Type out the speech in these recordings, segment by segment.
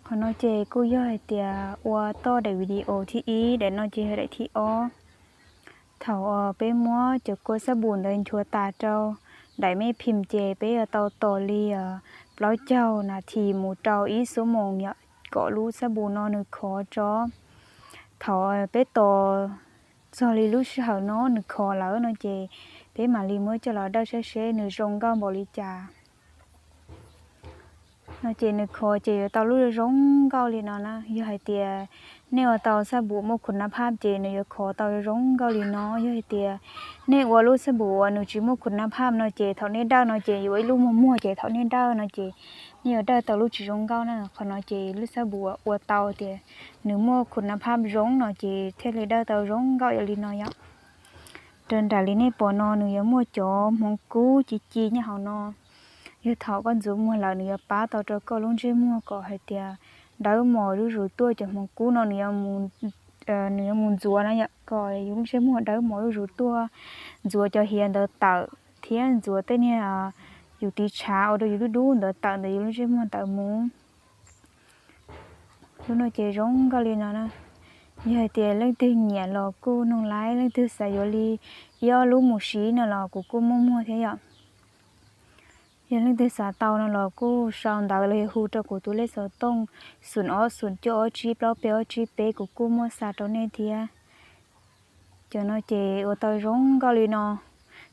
Qhov no ces kuj yog hais tias ua toj daim video thib ib, daim no ces yog daim thib ob. Thaum peb muab cov kua xab npum ntawd nchuav tas rau daim me phim ces peb yuav tau tos li plaub caug nas this mus rau ib xuab moos yom, kom lub xab npum no nws khov tso. Thaum peb tos txog li lub sij hawm no nws khov lawm no ces peb mam li muab coj los dawj saib seb nws zoo nkauj npaum li cas. No ces nws khov ces yuav tau lub zoo nkauj li no na. Yog hais tias nej ua tau xab npum muaj khuv nab phaj ces nws yuav khov tau zoo nkauj li no. Yog hais tias nej ua lub xab npum uas nws tsis muaj khuv nab phaj no ces thaum nej dawj no ces yuav ib lub muag muag ces thaum nej dawj no ces nej yuav dawj tau lub tsis zoo nkauj na. Qhov no ces lub xab npum uas ua tau tias nws muaj khuv nab phaj zoo no ces thiaj li dawj tau zoo nkauj yam li no yom. Raws nraim li nej pom no nws yuav muaj cov hmoov kub ci ci nyob hauv no. Yog thaum koj ntxuav muag lawm nws yuav pab tau rau koj lub ntsej muag kom hais tias dawb mos zuj zus tuaj. Cov hmoov kub no nws yuav mus ntxuav na yom, kom yus lub ntsej muag dawb mos zuj zus tuaj. Ntxuav cov hiav ntawd tawm thiab ntxuav tej niag yus tiv tshav ua rau yus dub dub ntawd tawm ntawm yus lub ntsej muag ntawd mus. Lub no ces zoo nkauj li no na. Yog hais tias leej twg nyiam los kuj noog laib, leej twg xav yuav li ib ob lub mus siv no los kuv kuj muaj muag thiab yom. Yog leej twg xav tau no los kuj sau ntawv los yog hu rau kuv tus lej xov tooj xoom ob xoom cuaj ob tsib plaub peb ob tsib peb, kuv kuj muaj xa rau nej thiab. Cov no ces ua tau zoo nkauj li no.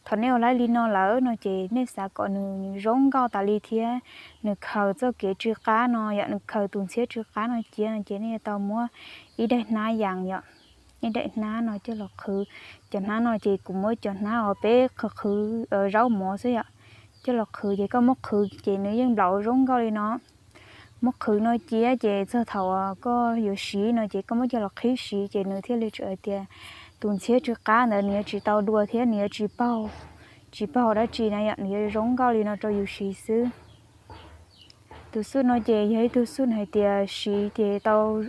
Thaum nej ua laib li no lawm no ces nej xav kom nws zoo nkauj tas li thiab nws khaws txoj kev tsw qab no yom, nws khaws tus ntxhiab tsw qab no cia no ces nej yuav tau muab ib daim hnab yas yom, ib daim hnab no coj los qhwv. Cov hnab no ces kuv muab cov hnab uas peb qhwv qhwv zaub mov xwb yom, coj los qhwv ces koj muab qhwv ces nws yeej nplaum zoo nkauj li no. Muab qhwv no cia ces txog thaum koj yuav siv no ces koj muab coj los qhib siv ces nws thiaj li txawm hais tias tus ntxhiab tsw qab ntawd nws yuav tsis tau dua thiab nws yuav tsis paug, tsis paug dab tsi na yom, nws yuav zoo nkauj li no rau yus siv xwb. Tus xuj no ces yog ib tug xuj hais tias siv ces tau,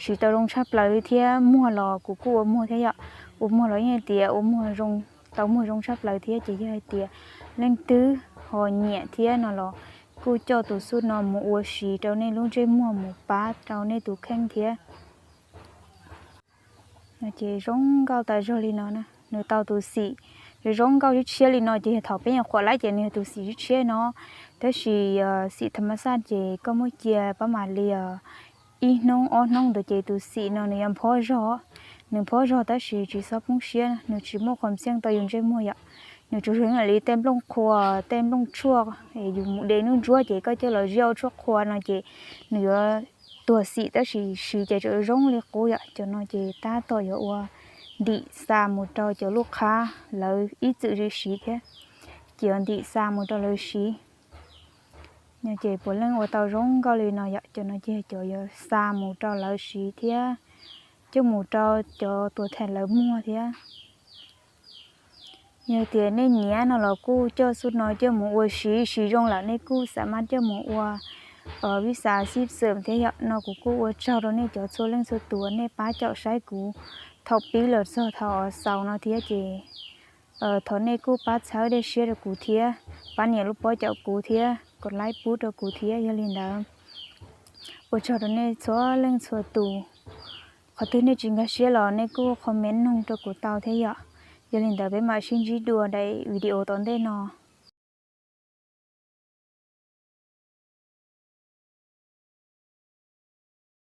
siv tau zoo tshaj plaws li thiab muag los kuv kuj ua muag thiab yom. Ua muag los yeej hais tias ua muag zoo, tau muag zoo tshaj plaws thiab ces yog hais tias leej twg ho nyiam thiab no los kuj coj tus xuj no mus ua siv rau nej lub ntsej muag mus pab rau nej tus kheej thiab. No ces zoo nkauj tas zog li no na, nws tau tus xim zoo nkauj tshiab tshiab li no ces yog thaum peb nyuam qhuav laib ces nws yog tus xim tshiab tshiab no, tab sis xim tham mas xaj ces koj muab cia pab mam li ib hnub ob hnub ntawd ces tus xim no nws yuav phob zog, nws phob zog tab sis tsis txhob poob siab, nws tsis muaj qhov txeeb tau yus ntsej muag yom. Nws tsuas zoo ib yam li tej nplooj qhuav tej nplooj tshuaj es yus mus de nub ntsuab ces koj coj los ziab ua tshuaj qhuav no ces nws yuav tuag xim tab sis siv ces tseem zoo li qub yom. Cov no ces tab tom yuav ua ntim xa mus rau cov lub qhab lawv ib txwm siv siv thiab, ces yuav ntim xa mus rau lawv siv. No ces puav leej ua tau zoo nkauj li no yom, cov no ces cov yuav xa mus rau lawv siv thiab coj mus rau cov tuam them lawv muag thiab. Yog tias nej nyiam no los kuj coj xuj no coj mus ua siv, siv zoo lawm nej kuj xav mas coj mus ua vij xav xib xwm thiab yom. No kuv kuj ua tsaug rau nej cov txhua leej txhua tus nej pab caum saib kuv thaum pib los txog thaum xaus no thiab ces thov nej kuj pab txhawb dej siab rau kuv thiab, pab nias lub pob caum kuv thiab, kom laib pub rau kuv thiab. Yog li ntawd ua tsaug rau nej txhua leej txhua tus. Qhov twg nej tsis nkag siab los nej kuj comment noog rau kuv tau thiab yom. Yog li ntawd peb mam sib ntsib dua daim video tom ntej no.